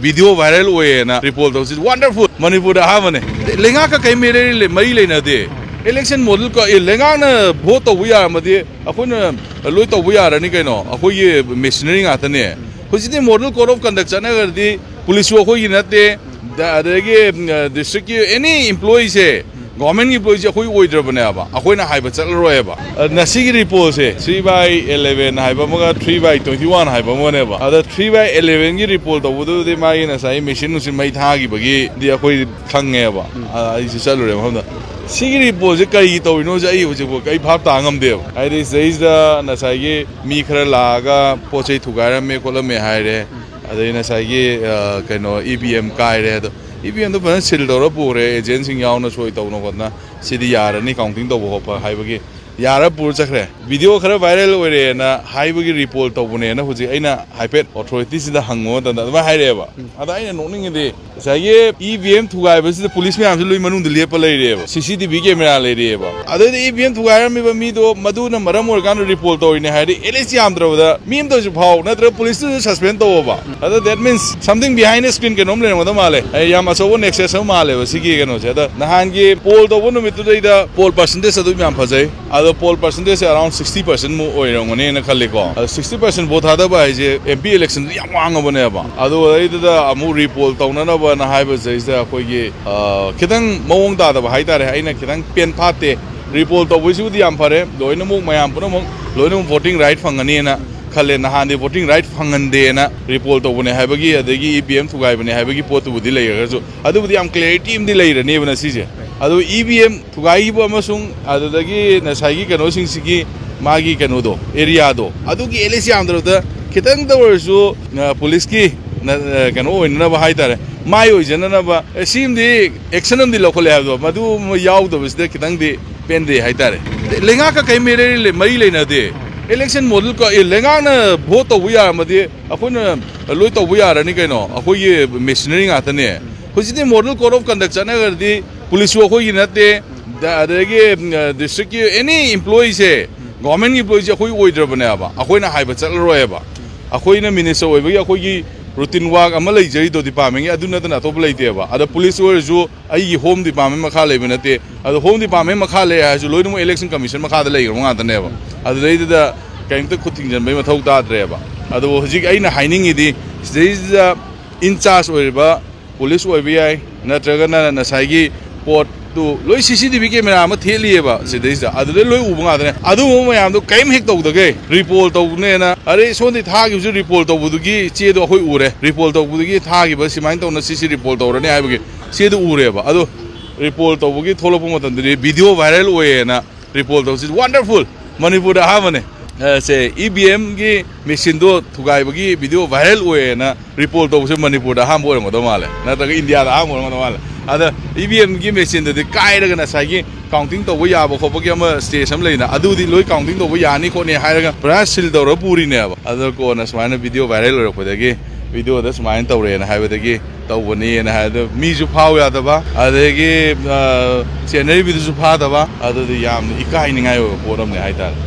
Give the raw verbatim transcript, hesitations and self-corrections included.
Video viral ꯑꯣꯏꯌꯦꯅ report ꯇꯧꯁꯤ꯫ Wonderful! ꯃꯅꯤꯄꯨꯔꯗ ꯑꯍꯥꯟꯕꯅꯦ꯫ ꯂꯩꯉꯥꯛꯀ ꯀꯔꯤ ꯃꯔꯤ ꯂꯩꯅꯗꯦ꯫ ꯏꯂꯦꯛꯁꯟ ꯃꯣꯗꯦꯜ ꯀꯣ ꯑꯦ ꯂꯩꯉꯥꯛꯅ ꯚꯣꯠ ꯇꯧꯕ ꯌꯥꯔꯝꯃꯗꯤ ꯑꯩꯈꯣꯏꯅ ꯂꯣꯏ ꯇꯧꯕ ꯌꯥꯔꯅꯤ ꯀꯩꯅꯣ꯫ ꯑꯩꯈꯣꯏꯒꯤ ꯃꯦꯁꯤꯅꯔꯤ ꯉꯥꯛꯇꯅꯦ꯫ ꯍꯧꯖꯤꯛꯇꯤ ꯃꯣꯗꯦꯜ ꯀꯣꯗ ꯑꯣꯐ ꯀꯟꯗꯛ ꯆꯠꯅꯈ꯭ꯔꯗꯤ ꯄꯨꯂꯤꯁꯁꯨ ꯑꯩꯈꯣꯏꯒꯤ ꯅꯠꯇꯦ꯫ ꯑꯗꯒꯤ ꯗꯤꯁꯇ꯭ꯔꯤꯛꯀꯤ ꯑꯦꯅꯤ ꯏꯝꯄ꯭ꯂꯣꯌꯤꯁꯦ, ꯒꯣꯔꯃꯦꯟꯒꯤ ꯏꯝꯄ꯭ꯂꯣꯌꯤꯁꯦ ꯑꯩꯈꯣꯏ ꯑꯣꯏꯗ꯭ꯔꯕꯅꯦꯕ꯫ ꯑꯩꯈꯣꯏꯅ ꯍꯥꯏꯕ ꯆꯠꯂꯔꯣꯏꯕ꯫ ꯉꯁꯤꯒꯤ ꯔꯤꯄꯣꯜꯁꯦ ꯊ꯭ꯔꯤ ꯕꯥꯏ ꯑꯦꯂꯦꯚꯦꯟ ꯍꯥꯏꯕ ꯑꯃꯒ ꯊ꯭ꯔꯤ ꯕꯥꯏ ꯇ꯭ꯋꯦꯟꯇꯤ ꯋꯥꯟ ꯍꯥꯏꯕ ꯑꯃꯅꯦꯕ꯫ ꯑꯗ ꯊ꯭ꯔꯤ ꯕꯥꯏ ꯑꯦꯂꯦꯚꯦꯟꯒꯤ ꯔꯤꯄꯣꯜ ꯇꯧꯕꯗꯨꯗꯤ ꯃꯥꯒꯤ ꯉꯁꯥꯏ ꯃꯦꯁꯤꯟ ꯅꯨꯡꯁꯤꯟ ꯃꯩ ꯊꯥꯈꯤꯕꯒꯤ ꯑꯩꯈꯣꯏ ꯈꯪꯉꯦꯕ꯫ ꯑꯩꯁꯨ ꯆꯠꯂꯨꯔꯦ ꯃꯐꯝꯗ꯫ ꯁꯤꯒꯤ ꯔꯤꯄꯣꯜꯁꯦ ꯀꯔꯤ ꯇꯧꯔꯤꯅꯣꯁꯦ ꯑꯩ ꯍꯧꯖꯤꯛꯐꯥꯎ ꯑꯩ ꯚꯥꯞ ꯇꯥ ꯉꯝꯗꯦꯕ꯫ ꯍꯥꯏꯗꯤ ꯁꯤꯗꯩꯁꯤꯗ ꯉꯁꯥꯏꯒꯤ ꯃꯤ ꯈꯔ ꯂꯥꯛꯑꯒ ꯄꯣꯠ ꯆꯩ ꯊꯨꯒꯥꯏꯔꯝꯃꯦ ꯈꯣꯠꯂꯝꯃꯦ ꯍꯥꯏꯔꯦ꯫ ꯑꯗꯩ ꯉꯁꯥꯏꯒꯤ ꯀꯩꯅꯣ ꯏ ꯚꯤ ꯑꯦꯝ ꯀꯥꯏꯔꯦ꯫ ꯑꯗꯣ ꯏ ꯚꯤ ꯑꯦꯝꯗꯣ ꯐꯖꯅ ꯁꯤꯜ ꯇꯧꯔ ꯄꯨꯈ꯭ꯔꯦ, ꯑꯦꯖꯦꯟꯁꯤꯡ ꯌꯥꯎꯅ ꯁꯣꯏ ꯇꯧꯅ ꯈꯣꯠꯅ꯫ ꯁꯤꯗꯤ ꯌꯥꯔꯅꯤ ꯀꯥꯎꯟꯇꯤꯡ ꯇꯧꯕ ꯈꯣꯠꯄ ꯍꯥꯏꯕꯒꯤ ꯌꯥꯔ ꯄꯨꯔ ꯆꯠꯈ꯭ꯔꯦ꯫ ꯚꯤꯗꯤꯑꯣ ꯈꯔ ꯚꯥꯏꯔꯦꯜ ꯑꯣꯏꯔꯦꯅ ꯍꯥꯏꯕꯒꯤ ꯔꯤꯄꯣꯔꯠ ꯇꯧꯕꯅꯦꯅ ꯍꯧꯖꯤꯛ ꯑꯩꯅ ꯍꯥꯏꯐꯦꯠ ꯑꯣꯊꯣꯔꯤꯇꯤꯁꯤꯗ ꯍꯪꯕ ꯃꯇꯝꯗ ꯑꯗꯨꯃꯥꯏꯅ ꯍꯥꯏꯔꯛꯑꯦꯕ꯫ ꯑꯗ ꯑꯩꯅ ꯅꯣꯛꯅꯤꯡꯉꯤꯗꯤ ꯉꯁꯥꯏꯒꯤ ꯏ ꯚꯤ ꯑꯦꯝ ꯊꯨꯒꯥꯏꯕꯁꯤꯗ ꯄꯨꯂꯤꯁ ꯃꯌꯥꯝꯁꯤ ꯂꯣꯏ ꯃꯅꯨꯡꯗ ꯂꯦꯞꯄ ꯂꯩꯔꯦꯕ, ꯁꯤ ꯁꯤ ꯇꯤ ꯚꯤ ꯀꯦꯃꯦꯔꯥ ꯂꯩꯔꯦꯕ꯫ ꯑꯗꯩꯗꯤ ꯏ ꯚꯤ ꯑꯦꯝ ꯊꯨꯒꯥꯏꯔꯝꯃꯤꯕ ꯃꯤꯗꯣ ꯃꯗꯨꯅ ꯃꯔꯝ ꯑꯣꯏꯔꯀꯥꯟꯗ ꯔꯤꯄꯣꯔꯠ ꯇꯧꯔꯤꯅꯦ ꯍꯥꯏꯔꯗꯤ ꯑꯦꯠ ꯂꯤꯁ ꯌꯥꯝꯗ꯭ꯔꯕꯗ ꯃꯤ ꯑꯃꯇ ꯑꯣꯏꯔꯁꯨ ꯐꯥꯎ, ꯅꯠꯇ꯭ꯔꯒ ꯄꯨꯂꯤꯁꯇꯨꯁꯨ ꯁꯁꯄꯦꯟ ꯇꯧꯑꯣꯕ꯫ ꯑꯗ that means something behind the screen ꯀꯩꯅꯣꯝ ꯂꯩꯔꯝꯒꯗꯕ ꯃꯥꯜꯂꯦ꯫ ꯑꯩ ꯌꯥꯝ ꯑꯆꯧꯕ ꯅꯦꯛꯁꯦꯁ ꯑꯃ ꯃꯥꯜꯂꯦꯕ ꯁꯤꯒꯤ ꯀꯩꯅꯣꯁꯦ꯫ ꯑꯗ ꯅꯍꯥꯟꯒꯤ ꯄꯣꯜ ꯇꯧꯕ ꯅꯨꯃꯤꯠꯇꯨꯗꯩꯗ ꯄꯣꯜ ꯄꯥꯔꯁꯦꯟꯇꯦꯖ ꯑꯗꯨꯝ ꯌꯥꯝ ꯐꯖꯩ꯫ ꯑꯗꯣ ꯄꯣꯜ ꯄꯥꯔꯁꯦꯟꯇꯦꯖꯁꯦ ꯑꯔꯥꯎꯟ ꯁꯤꯛꯁꯇꯤ ꯄꯥꯔꯁꯦꯟꯃꯨꯛ ꯑꯣꯏꯔꯝꯒꯅꯦꯅ ꯈꯜꯂꯤꯀꯣ꯫ ꯑꯗꯣ ꯁꯤꯛꯁꯇꯤ ꯄꯥꯔꯁꯦꯟ ꯚꯣꯠ ꯊꯥꯗꯕ ꯍꯥꯏꯁꯦ ꯑꯦꯝ ꯄꯤ ꯏꯂꯦꯛꯁꯟꯗ ꯌꯥꯝ ꯋꯥꯡꯉꯕꯅꯦꯕ꯫ ꯑꯗꯣ ꯑꯗꯩꯗꯨꯗ ꯑꯃꯨꯛ ꯔꯤꯄꯣꯜ ꯇꯧꯅꯅꯕꯅ ꯍꯥꯏꯕꯁꯤꯗꯩꯁꯤꯗ ꯑꯩꯈꯣꯏꯒꯤ, ꯑ, ꯈꯤꯇꯪ ꯃꯑꯣꯡ ꯇꯥꯗꯕ ꯍꯥꯏꯇꯥꯔꯦ꯫ ꯑꯩꯅ ꯈꯤꯇꯪ ꯄꯦꯟ ꯐꯥꯠꯇꯦ꯫ ꯔꯤꯄꯣꯜ ꯇꯧꯕꯩꯁꯤꯕꯨꯗꯤ ꯌꯥꯝ ꯐꯔꯦ, ꯂꯣꯏꯅꯃꯛ ꯃꯌꯥꯝ ꯄꯨꯝꯅꯃꯛ ꯂꯣꯏꯅꯃꯛ ꯚꯣꯇꯤꯡ ꯔꯥꯏꯠ ꯐꯪꯒꯅꯤꯅ ꯈꯜꯂꯦ꯫ ꯅꯍꯥꯟꯗꯤ ꯚꯣꯇꯤꯡ ꯔꯥꯏꯠ ꯐꯪꯍꯟꯗꯦꯅ ꯔꯤꯄꯣꯜ ꯇꯧꯕꯅꯦ ꯍꯥꯏꯕꯒꯤ, ꯑꯗꯒꯤ ꯏ ꯚꯤ ꯑꯦꯝ ꯊꯨꯒꯥꯏꯕꯅꯦ ꯍꯥꯏꯕꯒꯤ ꯄꯣꯠꯇꯨꯕꯨꯗꯤ ꯂꯩꯔꯒꯁꯨ, ꯑꯗꯨꯕꯨꯗꯤ ꯌꯥꯝ ꯀ꯭ꯂꯦꯔꯤꯇꯤ ꯑꯃꯗꯤ ꯂꯩꯔꯅꯦꯕ ꯉꯁꯤꯁꯦ꯫ ꯑꯗꯣ ꯏ ꯚꯤ ꯑꯦꯝ ꯊꯨꯒꯥꯏꯈꯤꯕ ꯑꯃꯁꯨꯡ ꯑꯗꯨꯗꯒꯤ ꯉꯁꯥꯏꯒꯤ ꯀꯩꯅꯣꯁꯤꯡꯁꯤꯒꯤ ꯃꯥꯒꯤ ꯀꯩꯅꯣꯗꯣ, ꯑꯦꯔꯤꯌꯥꯗꯣ, ꯑꯗꯨꯒꯤ ꯑꯦꯠ ꯂꯤꯁ ꯌꯥꯝꯗ꯭ꯔꯕꯗ ꯈꯤꯇꯪꯗ ꯑꯣꯏꯔꯁꯨ, ꯑ, ꯄꯨꯂꯤꯁꯀꯤ ꯅ-, ꯑ, ꯀꯩꯅꯣ ꯑꯣꯏꯅꯅꯕ ꯍꯥꯏꯇꯥꯔꯦ, ꯃꯥꯏ ꯑꯣꯏꯖꯅꯅꯕ, ꯑꯦ, ꯁꯤꯃꯗꯤ ꯑꯦꯛꯁꯟ ꯑꯃꯗꯤ ꯂꯧꯈꯠꯂꯦ ꯍꯥꯏꯕꯗꯣ, ꯃꯗꯨ ꯑꯃ ꯌꯥꯎꯗꯕꯁꯤꯗ ꯈꯤꯇꯪꯗꯤ ꯄꯦꯟꯗꯦ ꯍꯥꯏꯇꯥꯔꯦ꯫ ꯂꯩꯉꯥꯛꯀ ꯀꯔꯤ ꯃꯔꯤ ꯂꯩ-, ꯃꯔꯤ ꯂꯩꯅꯗꯦ꯫ ꯏꯂꯦꯛꯁꯟ ꯃꯣꯗꯦꯜ ꯀꯣ-, ꯑꯦ, ꯂꯩꯉꯥꯛꯅ ꯚꯣꯠ ꯇꯧꯕ ꯌꯥꯔꯝꯃꯗꯤ ꯑꯩꯈꯣꯏꯅ ꯂꯣꯏ ꯇꯧꯕ ꯌꯥꯔꯅꯤ ꯀꯩꯅꯣ, ꯑꯩꯈꯣꯏꯒꯤ ꯃꯦꯁꯤꯅꯔꯤ ꯉꯥꯛꯇꯅꯦ꯫ ꯍꯧꯖꯤꯛꯇꯤ ꯃꯣꯗꯦꯜ ꯀꯣꯗ ꯑꯣꯐ ꯀꯟꯗꯛ ꯆꯠꯅꯈ꯭ꯔꯗꯤ ꯄꯨꯂꯤꯁꯁꯨ ꯑꯩꯈꯣꯏꯒꯤ ꯅꯠꯇꯦ, ꯗ-, ꯑꯗꯒꯤ, ꯎꯝ, ꯗꯤꯁꯇ꯭ꯔꯤꯛꯀꯤ ꯑꯦꯅꯤ ꯏꯝꯄ꯭ꯂꯣꯌꯤꯁꯦ, ꯒꯣꯔꯃꯦꯟꯒꯤ ꯏꯝꯄ꯭ꯂꯣꯌꯤꯁꯦ ꯑꯩꯈꯣꯏ ꯑꯣꯏꯗ꯭ꯔꯕꯅꯦꯕ, ꯑꯩꯈꯣꯏꯅ ꯍꯥꯏꯕ ꯆꯠꯂꯔꯣꯏꯕ꯫ ꯑꯩꯈꯣꯏꯅ ꯃꯤꯅꯤꯁꯇꯔ ꯑꯣꯏꯕꯒꯤ ꯑꯩꯈꯣꯏꯒꯤ ꯔꯨꯇꯤꯟ ꯋꯥꯔꯛ ꯑꯃ ꯂꯩꯖꯔꯤꯗꯣ ꯗꯤꯄꯥꯔꯠꯃꯦꯟꯒꯤ, ꯑꯗꯨ ꯅꯠꯇꯅ ꯑꯇꯣꯞꯄ ꯂꯩꯇꯦꯕ꯫ ꯑꯗ ꯄꯨꯂꯤꯁ ꯑꯣꯏꯔꯁꯨ ꯑꯩꯒꯤ ꯍꯣꯝ ꯗꯤꯄꯥꯔꯠꯃꯦꯟ ꯃꯈꯥ ꯂꯩꯕ ꯅꯠꯇꯦ꯫ ꯑꯗꯣ ꯍꯣꯝ ꯗꯤꯄꯥꯔꯠꯃꯦꯟ ꯃꯈꯥ ꯂꯩ ꯍꯥꯏꯔꯁꯨ ꯂꯣꯏꯅꯃꯛ ꯏꯂꯦꯛꯁꯟ ꯀꯃꯤꯁꯟ ꯃꯈꯥꯗ ꯂꯩꯈ꯭ꯔꯕ ꯉꯥꯛꯇꯅꯦꯕ꯫ ꯑꯗꯨꯗꯩꯗꯨꯗ ꯀꯔꯤꯝꯇ ꯈꯨꯠ ꯊꯤꯡꯖꯤꯟꯕꯒꯤ ꯃꯊꯧ ꯇꯥꯗ꯭ꯔꯦꯕ꯫ ꯑꯗꯨꯕꯨ ꯍꯧꯖꯤꯛ ꯑꯩꯅ ꯍꯥꯏꯅꯤꯡꯉꯤꯗꯤ, ꯁꯤꯗꯩꯁꯤꯗ ꯏꯟꯆꯥꯔꯖ ꯑꯣꯏꯔꯤꯕ ꯄꯨꯂꯤꯁ ꯑꯣꯏꯕ ꯌꯥꯏ, ꯅꯠꯇ꯭ꯔꯒꯅ ꯉꯁꯥꯏꯒꯤ ꯄꯣꯠꯇꯨ ꯂꯣꯏ ꯁꯤ ꯁꯤ ꯇꯤ ꯚꯤ ꯀꯦꯃꯦꯔꯥ ꯑꯃ ꯊꯦꯠꯂꯤꯑꯕ ꯁꯤꯗꯩꯁꯤꯗ, ꯑꯗꯨꯗ ꯂꯣꯏ ꯎꯕ ꯉꯥꯛꯇꯅꯦ꯫ ꯑꯗꯨꯒꯨꯝꯕ ꯃꯌꯥꯝꯗꯣ ꯀꯔꯤꯝ ꯍꯦꯛ ꯇꯧꯗꯒꯦ ꯔꯤꯄꯣꯔꯠ ꯇꯧꯅꯦꯅ, ꯑꯔꯦ, ꯁꯣꯝꯗꯤ ꯊꯥꯈꯤꯕꯁꯨ ꯔꯤꯄꯣꯔꯠ ꯇꯧꯕꯗꯨꯒꯤ ꯆꯦꯗꯣ ꯑꯩꯈꯣꯏ ꯎꯔꯦ, ꯔꯤꯄꯣꯔꯠ ꯇꯧꯕꯗꯨꯒꯤ ꯊꯥꯈꯤꯕ ꯁꯨꯃꯥꯏꯅ ꯇꯧꯅ ꯁꯤ ꯁꯤ ꯔꯤꯄꯣꯔꯠ ꯇꯧꯔꯅꯤ ꯍꯥꯏꯕꯒꯤ ꯆꯦꯗꯨ ꯎꯔꯦꯕ꯫ ꯑꯗꯣ ꯔꯤꯄꯣꯔꯠ ꯇꯧꯕꯒꯤ ꯊꯣꯛꯂꯛꯄ ꯃꯇꯝꯗꯗꯤ ꯚꯤꯗꯤꯑꯣ ꯚꯥꯏꯔꯦꯜ ꯑꯣꯏꯌꯦꯅ ꯔꯤꯄꯣꯔꯠ ꯇꯧꯁꯤ꯫ ꯋꯥꯟꯗꯔꯐꯨꯜ! ꯃꯅꯤꯄꯨꯔꯗ ꯑꯍꯥꯟꯕꯅꯦ꯫ ꯑ, ꯁꯦ, ꯏ ꯚꯤ ꯑꯦꯝꯒꯤ ꯃꯦꯆꯤꯟꯗꯣ ꯊꯨꯒꯥꯏꯕꯒꯤ ꯚꯤꯗꯤꯑꯣ ꯚꯥꯏꯔꯦꯜ ꯑꯣꯏꯌꯦꯅ ꯔꯤꯄꯣꯔꯠ ꯇꯧꯕꯁꯦ ꯃꯅꯤꯄꯨꯔꯗ ꯑꯍꯥꯟꯕ ꯑꯣꯏꯔꯝꯒꯗꯧ ꯃꯥꯜꯂꯦ, ꯅꯠꯇ꯭ꯔꯒ ꯏꯟꯗꯤꯌꯥꯗ ꯑꯍꯥꯟꯕ ꯑꯣꯏꯔꯝꯒꯗꯧ ꯃꯥꯜꯂꯦ꯫ ꯑꯗ ꯏ ꯚꯤ ꯑꯦꯝꯒꯤ ꯃꯦꯆꯤꯟꯗꯨꯗꯤ ꯀꯥꯏꯔꯒ ꯉꯁꯥꯏꯒꯤ ꯀꯥꯎꯟꯇꯤꯡ ꯇꯧꯕ ꯌꯥꯕ ꯈꯣꯠꯄꯒꯤ ꯑꯃ ꯁ꯭ꯇꯦꯖ ꯑꯃ ꯂꯩꯅ, ꯑꯗꯨꯗꯤ ꯂꯣꯏ ꯀꯥꯎꯟꯇꯤꯡ ꯇꯧꯕ ꯌꯥꯅꯤ ꯈꯣꯠꯅꯤ ꯍꯥꯏꯔꯒ ꯄꯨꯔꯥ ꯁꯤꯜ ꯇꯧꯔꯒ ꯄꯨꯔꯤꯅꯦꯕ꯫ ꯑꯗꯣ ꯀꯣꯟꯅ ꯁꯨꯃꯥꯏꯅ ꯚꯤꯗꯤꯑꯣ ꯚꯥꯏꯔꯦꯜ ꯑꯣꯏꯔꯛꯄꯗꯒꯤ ꯚꯤꯗꯤꯑꯣꯗ ꯁꯨꯃꯥꯏꯅ ꯇꯧꯔꯦꯅ ꯍꯥꯏꯕꯗꯒꯤ ꯇꯧꯕꯅꯦꯅ ꯍꯥꯏ꯫ ꯑꯗꯣ ꯃꯤꯁꯨ ꯐꯥꯎ ꯌꯥꯗꯕ, ꯑꯗꯒꯤ, ꯑ, ꯆꯦꯟꯅꯔꯤꯕꯗꯨꯁꯨ ꯐꯥꯗꯕ, ꯑꯗꯨꯗꯤ ꯌꯥꯝꯅ ꯏꯀꯥꯏꯅꯤꯡꯉꯥꯏ ꯑꯣꯏꯕ ꯄꯣꯠ ꯑꯃꯅꯦ ꯍꯥꯏꯇꯥꯔꯦ꯫